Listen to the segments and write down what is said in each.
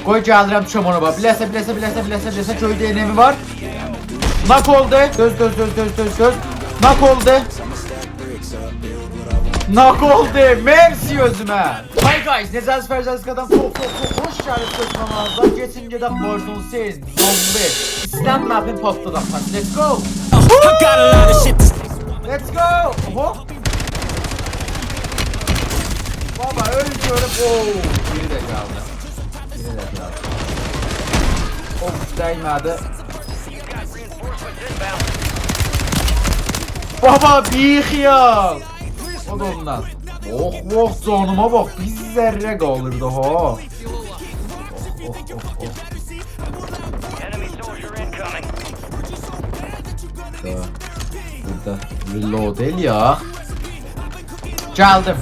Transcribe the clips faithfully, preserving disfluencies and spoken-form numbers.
قوی گلیرم، دوشم اونا، باخ. بیله‌سه، بیله‌سه، بیله‌سه، بیله‌سه، بیله‌سه، گؤیده انمی وار. ناک اولدو. دؤز، دؤز، دؤز، دؤز، دؤز، دؤز. ناک اولدو. ناک اولدو. مرسی اؤزومه. Hi guys، نئجه‌سیز، فرجه‌سیز، قادان؟ چوخ، چوخ، چوخ خوش گلیبسیز کانالیمیزا. گئدین گئدک Warzone سئن، زومبی. ایسته‌ن مپین پاتلاداق. Let's go. I got a lot of shit to Let's go. اوهو. بابا، اؤل گؤروب. اوو، بیری ده گلدی. بیری ده گلدی. اوف، دیمه‌دی. بابا، بی‌خیال. او دا اوندان. اوخ، اوخ، جانیما باخ. بیر ذره قالیردی ها. اوخ، اوخ، اوخ، اوخ. Enemy soldier incoming. بوردا، بوردا reload ائله‌یک. گلدیم.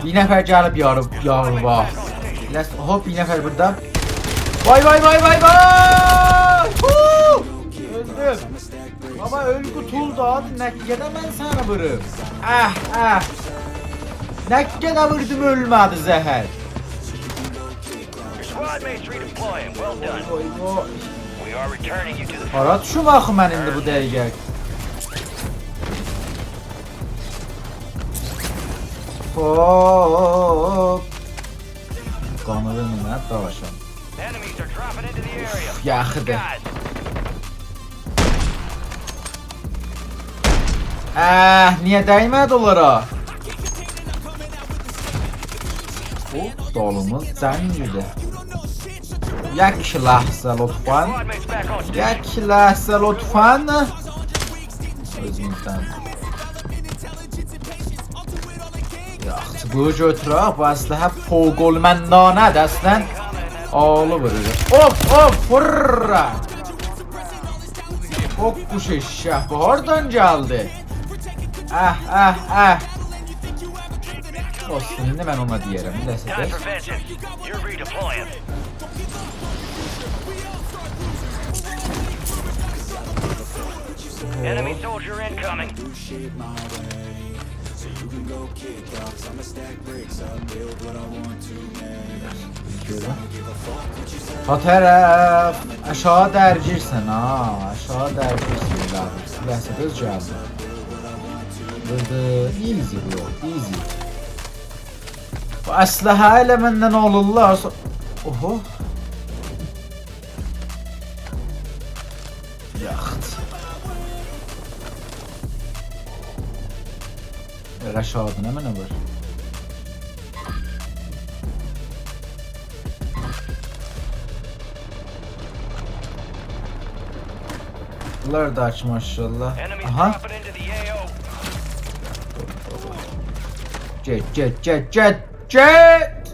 بیر نفر گلیب یاری، یاری وار. Let's، هوپ، بیر نفر بوردا. وای، وای، وای، وای، وای! هو! اؤلدوم. بابا، اؤل قوتول دا، نه قدر من سنی ووروم. اه، اه. نه قدر ووردوم، اؤلمه‌دی زهر. Your squad mates redeploying. Well done. وای، وای. We are returning you to the هارا دوشوم آخی من ایندی بو دقیقه؟ هوپ. قانیریم نه داواشام. Enemies are dropping into the area. یاخیدی. Guys. اه، نییه دیمه‌دی اونلارا؟ او، دالیمیز جنگیدی. یک لحظه لطفاً. Squad mates back on station. یک لحظه لطفاً. اؤزوموزدن. یاخشی، بو گؤتورک. بو اسلحه فوق‌المندانه‌دیر اصلاً. آلی وورور. اوف، اوف، فوررا. او قوش ائششک، بو هاردان گلدی؟ اه، اه، اه. اولسون، ایندی من اونا دئیه‌رم. بیر لحظه. Time for vengeance. You're redeploying. Enemy soldier incoming. گؤرم. ها طرف. آشاغی درگیرسن ها. آشاغی درگیرسن، لاغر. بیر لحظه، دؤز گلدیم. دؤز، دؤز. Easy bro, easy. بو اسلحه ائله مندن آلیرلار. سو-، اوهو. یاخشی. رشاد، نمنه وار؟ بونلار دا آچ، ماشاءالله. Enemies آها. Dropping into the A O. گئت، گئت، گئت، گئت، گئت.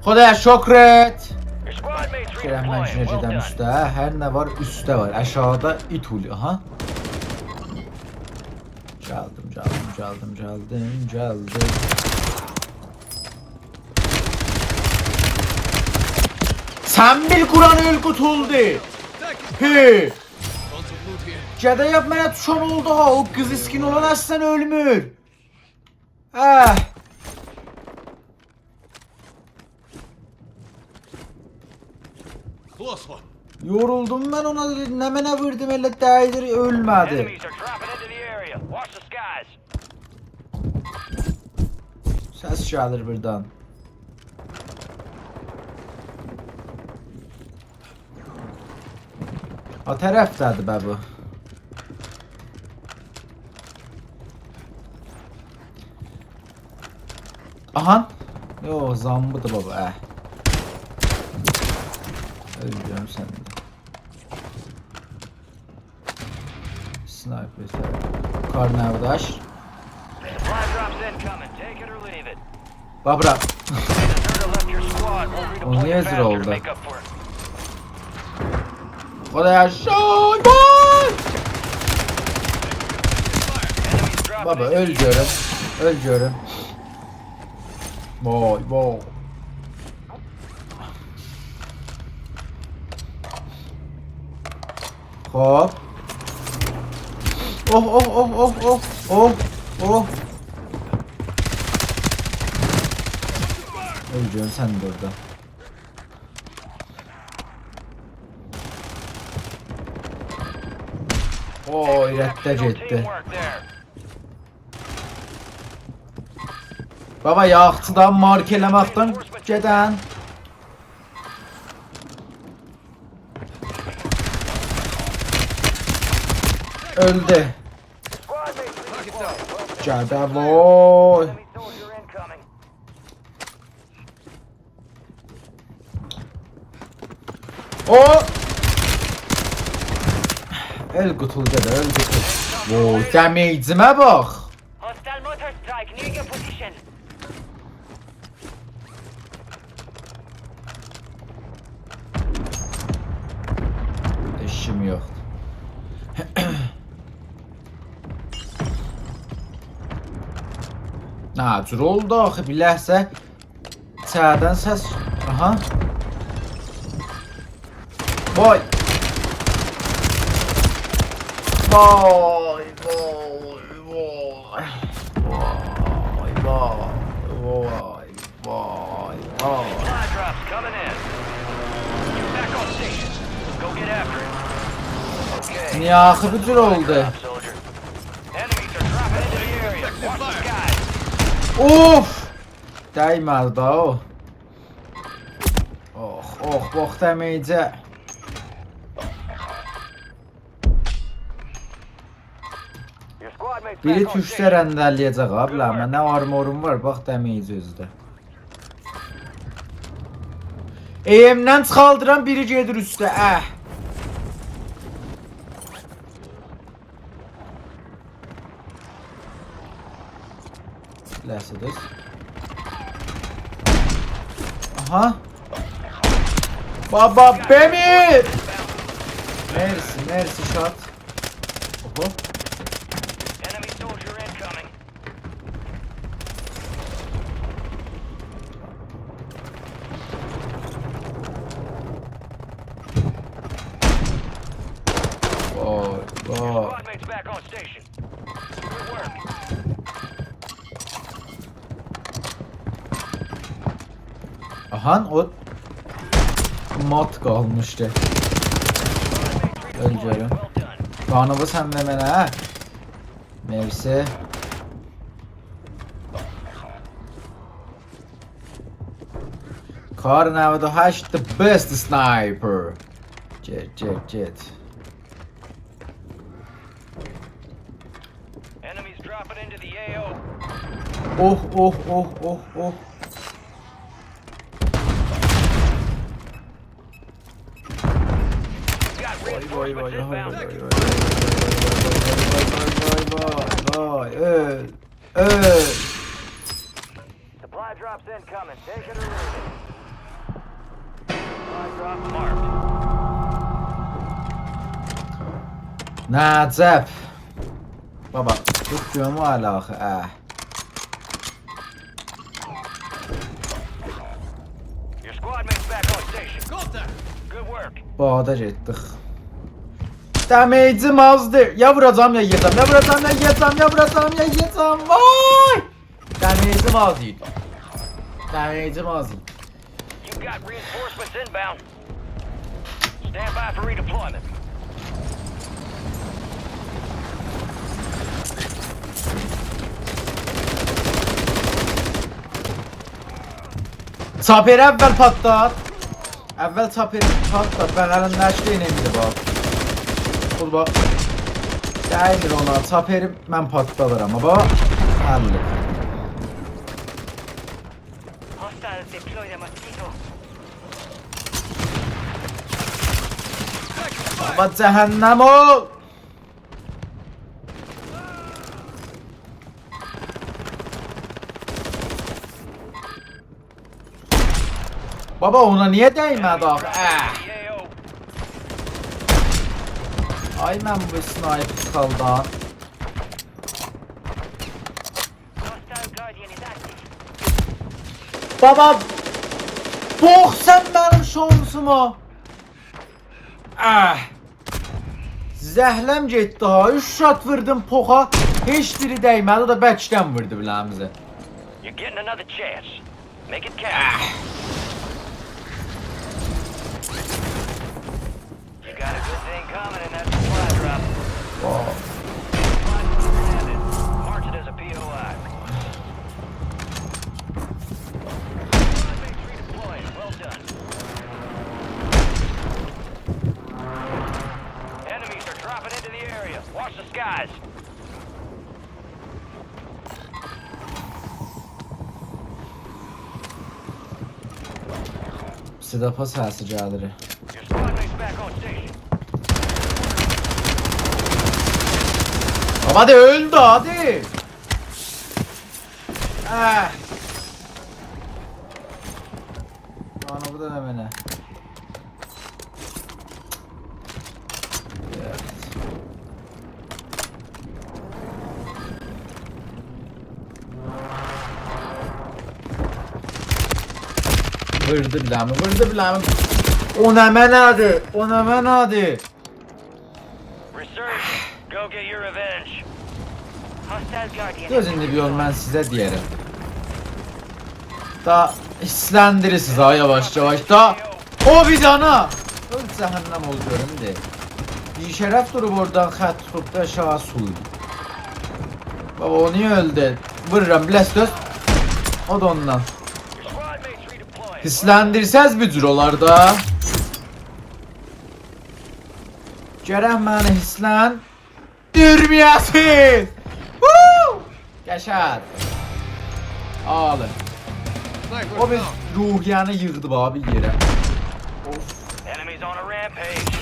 خدایا شکرت. Your squad mates redeploying. گلن من اوستونه گئدم. Well done. اوسته، هر نه وار اوسته وار. آشاغیدا ایت اولی، آها. گلدیم، گلدیم، گلدیم، گلدیم، گلدیم. سن بیل قرآن، اؤل قوتولدو. هئی. گده یاپ، منه دوشن اولدو ها، او قیز اسکین اولان اصلاً اؤلمور. اه. Close one. یورولدوم من اونا، نمنه ووردوم، ائله دیدی، اؤلمه‌دی. Enemies are dropping into the area. Watch the skies. سس گلیر بوردان. ها طرفده‌دیر به بو. آها. یوخ، زامبی‌دیر بابا، اه. اؤلورم سنده. سنایپر. کار نه داش؟ Supply drops incoming. Take it or leave it. بابا. Deserter left your squad. We'll redeploy you faster to make up for it. او نییه ائله اولدو؟ خدایا شوی، وای! Enemies dropping into the A O. بابا، اؤل گؤروم. اؤل گؤروم. وای، وای. خب. اوه، اوه، اوه، اوه، اوه، اوه، اوه. اؤل گؤروم سن ده اورادا. اوی، رد ده گئتدی. بابا، یاخچی دا مارک ائله‌مکدن گئدن. اؤلدو. گده وای. او! اؤل قوتول گده، اؤل قوتول. وای، دمیجیمه باخ. Hostile mortar strike near your position. هئچ کیم یوخدور. نه جور اولدو آخی، بیر لحظه ایچریدن سس. آها. وای. وای، وای، وای. وای، وای. وای، وای، وای. Supply drops coming in. Get back on station. Go get after it. Okay. نییه آخی بو جور اولدو؟ Drop, soldier. Enemies are dropping into the area. Watch the skies. اوف! دَیمه‌دی دا او. اوخ، اوخ، باخ دمیجه. Your squad mate's back on station. بیری توشسه رنده‌له‌یه‌جک، آبی، لا، من نه آرموروم وار، باخ دمیجی اؤزو ده. ائیمدن چیخاردیرام، بیری گئدیر اوسته، اه. لحظه دوست. آها. بابا، بمیر! مرسی، مرسی، شات. اوهو. Enemy soldier incoming. وای، وای. Squad mate's back on station. Good work. آهان، او مات قالمیشدی. اؤل گؤروم. Well done. قانیوی سن ده منه، هه؟ مرسی. کار نود و هشت، the best sniper. گئت، گئت، گئت. Enemies dropping into the A O. اوه، اوه، اوه، اوه، اوه. Got reinforcements inbound. وای، وای، وای، وای، وای. اؤل، اؤل. Supply drops incoming. Take it or leave it. Supply drop marked. نجف. بابا، توت گؤروم او الی آخی، اه. Your squad mate's back on station. Good work. بادا گئتدیک. دمیجیم آزدی. یا ووراجاغام، یا یئیه‌جم، یا ووراجاغام، یا یئیه‌جم، یا ووراجاغام، یا یئیه‌جم. وای! دمیجیم آز ایدی. دمیجیم آز ایدی. You've got reinforcements inbound. Stand by for redeployment. چاپر اول پاتلات. اول چاپر پاتلات. بغلینده‌کی ده نمی‌دی باخ. بول باخ. دَیمیر اونا. چاپری من پاتلادیرام، بابا. حل. Hostiles deploy the mosquito. بابا، جهنم اول. بابا، اونا نییه دَیمه‌دی آخی؟ اه. آی، من بو اسنایپر چیخالدام. Hostile Guardian is active. بابا، بوخ سن منیم شانسیما. اه. زهله‌م گئتدی ها. اوچ شات ووردوم پوخا. هئچ بیری دَیمه‌دی. او دا بکدن ووردو بیله‌میزه. You're getting another chance. Make it count. You got a good thing coming in that supply drop. آه. Mark it as a P O I. Redeploying. Well done. Enemies are dropping into the area. Watch the skies. صداپا سسی گلیر. Your squad mate's back on station. بابا، ده اؤلدو، هادی. اه. آنا، بو دا نمنه؟ ووردو بیله‌می، ووردو بیله‌می. او نمنه‌دیر؟ او نمنه‌دیر؟ Resurgence, go get your revenge. Hostile Guardian. دوز، ایندی بیر یول من سیزه دئیه‌رم. دا هیرسلندیریرسینیز ها، یاواش-یاواش دا. او بیر دانا. اؤل جهنم اول گؤروم ده. بی‌شرف دوروب اورادان خط توتوب دا آشاغی سویدو. بابا، او نییه اؤلدو؟ وورورام، بیله‌سیز دوز. او دا اوندان. Squad mates redeploying. هیرسلندیرسز بیر جور اولار دا. گرک منی هیرسلندیرمه‌یه‌سینیز. هو! قشنگ. آلین. او بیر روحیه‌نی ییغدی بابا بیر یئره. اوف. Enemies on a rampage.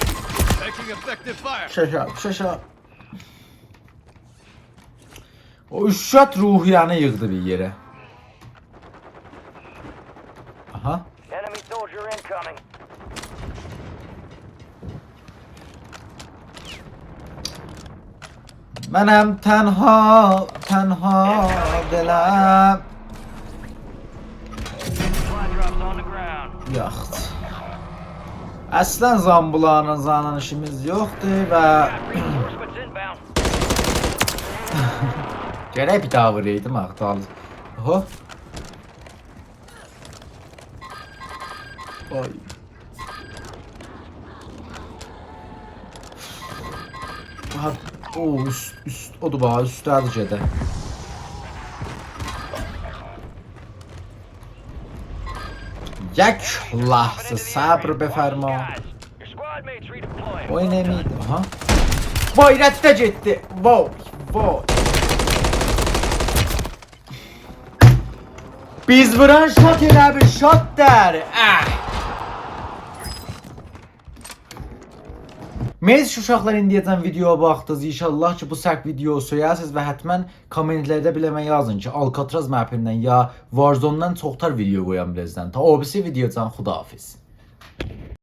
Taking effective fire. شاشا، شاشا. او اوچ شات روحیه‌نی ییغدی بیر یئره. آها. Enemy soldier incoming. منم تنها، تنها دلم. Supply drops on the ground. یاخد. اصلا زامبیلارلا زانان ایشیمیز یوخدور و Got reinforcements inbound. گرک بیر داها وورایدیم آخی، دالیس. اوهو. آی. آها، او اوست، اوست، اودور باخ، اوستده‌دیر گئده. یک لحظه صبر بفرما. Your squad mates redeploying. او نمنه‌یدی؟ آها. وای، رد ده گئتدی. وای، وای. بیز ووران شات ائله بیر شاتدیر. اه. مرسی اوشاقلار، ایندیه‌جن ویدیویا باخدینیز. ان‌شاءالله کی، بو سبک ویدیو سؤیه‌سیز و حتما کامنت‌لرده بیله‌مه یازین کی، آلکاتراز مپیندن یا وارزوندان چوخ‌تر ویدیو قویام بیله‌زدن. تا او بیریسی ویدیوجان، خداحافظ.